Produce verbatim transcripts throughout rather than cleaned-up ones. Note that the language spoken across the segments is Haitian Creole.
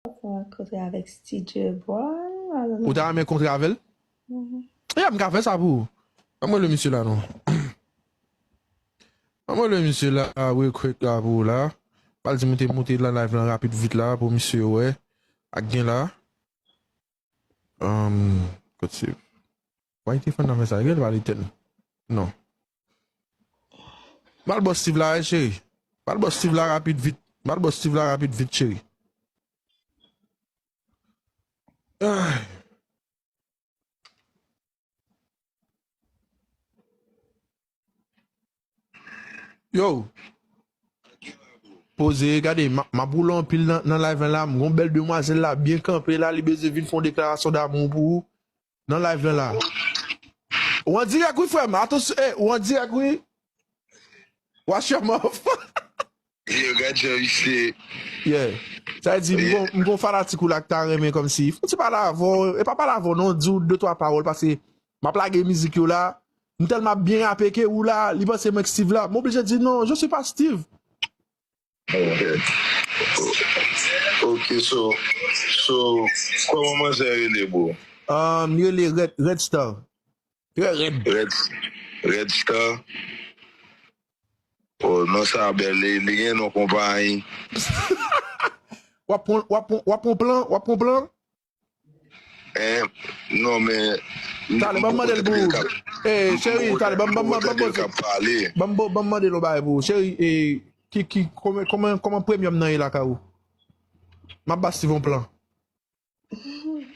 Ou kontre avèk Steve Brown? I don't know. Ou ta renmen kontre avè l? Mhm. Ya, m ka fè sa pou ou. Ban mwen rele misye la non. Ban mwen rele misye la, real quick la pou ou la. Pral di m ou te moute nan live lan rapid vit la pou misye wè. Ak gen la. Um, kot se? Why te fè nan fè sa? Gen pa li tèt. Non. Mal bò Steve la, cheri. Mal bò Steve la rapid vit. Mal bò Steve la rapid vit, cheri. Ay. Yo. Poze, gade, m ap woule anpil nan, nan live la. M gon bèl demwazèl la, byen kanpe la, li bezwen vin fè yon deklarasyon damou pou ou. Nan live la la. Ou an dirèk wi, frè m. Atansyon, eh, ou an dirèk wi. Wash your mouth. Yo, gad jan misye. Yeah. Sa vle di, m gon, m gon fanatik ou la ki ta renmen kòmsi. Fò ti pale avè w. E pa pale avè w non, di w de twa pawòl, paske m ap lage mizik yo la. M tèlman ap byen rape ke ou la, li panse mwen k Steve la. M oblije di non, je suis pas Steve. Ok. Ok, so, so, kòman manzè rele, bro? Um, li rele Red, Red Star. Trè rèd. Red, Red Star. Oh, non, sa bèl, li, li gen non konpayi. W ap pran, w ap pran, w ap pran plan, w ap pran plan? Eh, non, men. Talè, ban m mande l pou ou. Eh, cheri, talè, ban m, ban m, ban m, ban m poze. K ap pale. Ban m, ban m mande l yon bagay pou ou. Cheri, eh, ki, ki, kòman, kòman, kòman premye m nan ye lakay ou? M ap ba Steve yon plan.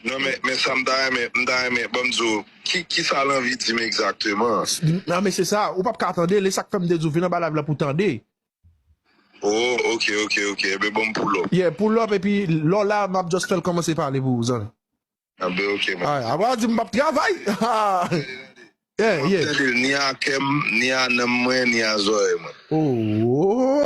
Non, men, men sa m ta renmen, m ta renmen, ban m di w, ki, ki sa l anvi di m egzakteman? Non, men se sa, ou p ap ka tande, lè sa k fè m te di w vin anba live la pou tande. Oh, ok, ok, ok. Ebyen, ban m pull up. Yeah, pull up, epi lè w la, m ap just fè l kòmanse pale pou ou, zanmi. Anben, ok, man. Ay, apre w di m p ap travay. Yeah, yeah. Tande l, ni a kè m, ni a nanm mwen, ni a zòrèy mwen. Oh.